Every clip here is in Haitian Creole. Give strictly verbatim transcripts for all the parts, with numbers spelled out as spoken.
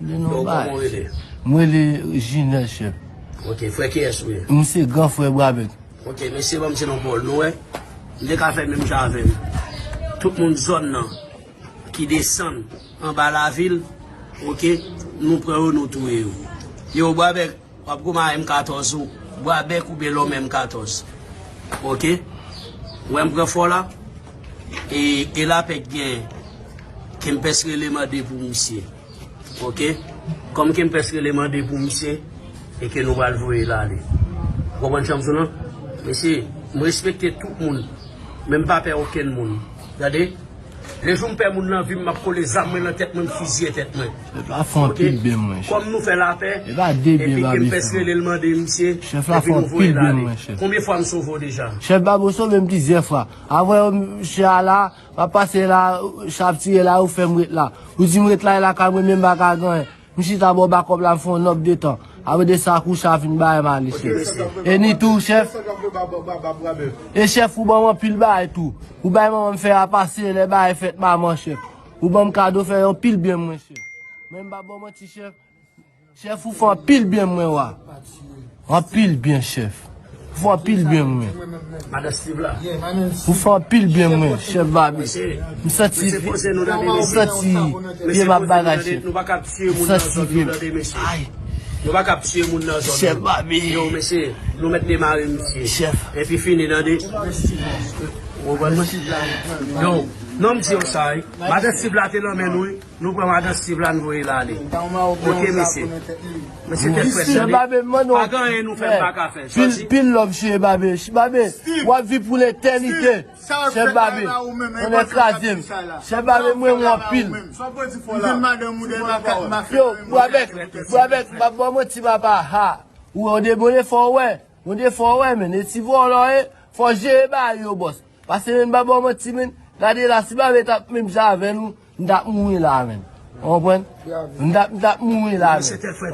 Yo, kòman w rele? Mwen rele Jinè, chèf. Ok, frè kiyès ou ye? M se gran frè Bwabèk. Ok, mesye, ban m ti non pa w, nou wè. M te ka fè menm jan avè m. Tout moun zòn nan ki desann anba lavil, ok, nou pran yo, nou touye yo. Yo, Bwabèk, w ap goumen a M katòz ou. Bwabèk oubyen lòm M katòz. Ok? Ou wè m pran fò la? E, e lapè k genyen. Kempès rele mande pou misye. Ok? Kòm Kempès rele mande pou misye, e ke nou pral voye l ale. Ou konprann sa m di w lan? Mesye, m respekte tout moun, men m pa pè okenn moun. Gade, le jou m pè moun nan vi m, m ap kole zam mwen nan tèt mwen, m fiziye tèt mwen. Pèp la fè anpil byen mwen, chèf. Kòm nou fè lapè, epi Kempès rele l mande misye, epi nou voye l ale. Konbyen fwa m sove w deja? Chèf Babe, ou sove m plizyè fwa. Avè w, m, chè a la, m ap pase la, chè ap tire la, ou fè m ret la. Ou di m ret la, e lakay mwen, men m pa ka gen anyen. M chita bò bakòp la, m fè yon nòb de tan. Apre de sa, kou chè a fin bay m ale, chèf. E ni tou, chèf. E chèf, ou ban m anpil bagay tou. Ou bay manman m fè a pase, lè bagay fèt manman, chèf. Ou ban m kado, fè yon pil byen mwen, chèf. Men m pa ba w manti, chèf. Chèf, ou fè anpil byen mwen, wa. Anpil byen, chèf. Ou fè anpil byen mwen. Madan Steve la. Ou fè anpil byen mwen, chèf Babe. M santi, m santi pye m ap bagay, chèf. M santi pye m. Ay. Nou pa ka ap tiye moun nan zòn. Chèf Babe. Yo, mesye, nou mèt demare misye. Chèf. Epi fini, tande. Ou konprann mwen? Yo, non, m di yo sa, wi. Madan Steve la te nan men nou, wi. Nou pran madan Steve la, n voye l ale. Ok, mesye. Mesye, tèt frèt, tande. Pa gen anyen nou fè, m pa ka fè. Pil, pil love, chèf Babe. Chèf Babe, w ap viv pou letènite. Chèf Babe, on èk kraze m. Chèf Babe, mwen, mwen anpil. Yo, Bwabèk, Bwabèk, m pa ba w manti, papa, ha. Ou wè, on de bon efò, wè. On de fò, wè, men. E ti vòlò, e, fò jere bagay yo, bòs. Pase, men, m pa ba w manti, men. Gade la, si Babe t ap menm jan avè nou, m t ap mouri la, men. Ou konprann? M t ap, m t ap mouri la, men.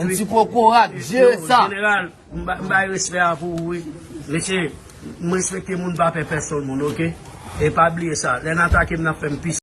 On ti kokorat, jere sa. M ba, m bay respè a pou ou, wi. Mesye, m respekte moun, pa pè pèsonn moun, ok? E pa bliye sa, lè n atake m, n ap fè m pis.